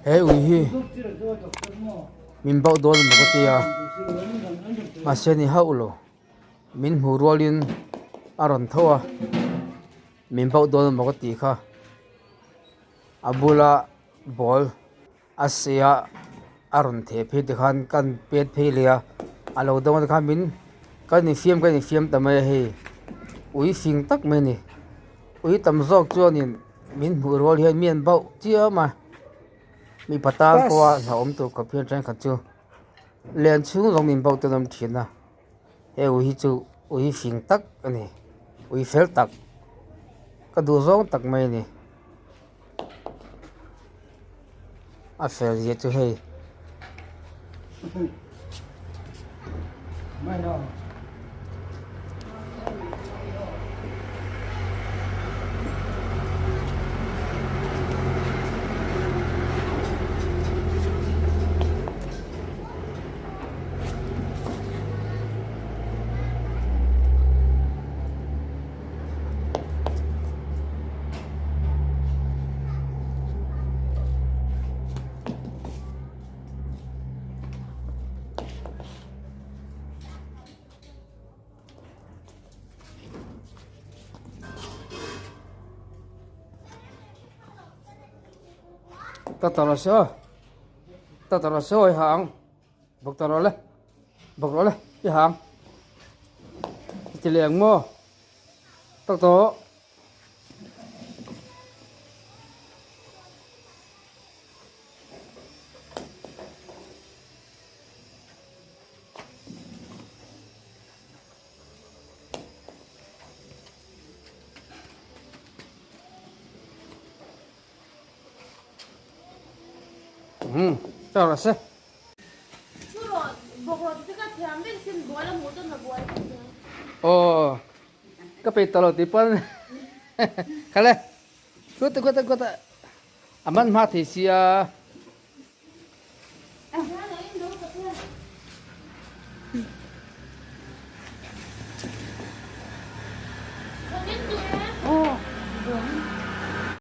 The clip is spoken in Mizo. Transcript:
He ui hi min bauh dawn emaw ka tia mahse ni hauh lo min hmuh rualin a rawn tho a min bauh dawn emaw ka tih kha a bula ball a sei a a rawn theh phei te khan kan pet phei leh a a lo dawng te khan min kan infiam kan infiam ta mai a hei ui fing tak mai a ni ui tam zawk chuanin min hmuh rual hian mi an bauh chiam a mipa tan pawha hlauhawm tur khawp hian thenkhat chu len chhung zawng min bauh te an awm thin a he ui hi chu ui fing tak a ni ui fel tak ka duh zawng tak mai a ni. A fel zia chu hei. Ta tawrh a saw ta tawrh a saw i ha ang bawk tawrh rawh le bawk rawh le i ha ang i ti leh ang maw. Tak tawh. Hmm, cho rồi xe. Ồ, ka pe tawh lo tih pawn kha le kut kut kut a man hma thei sia.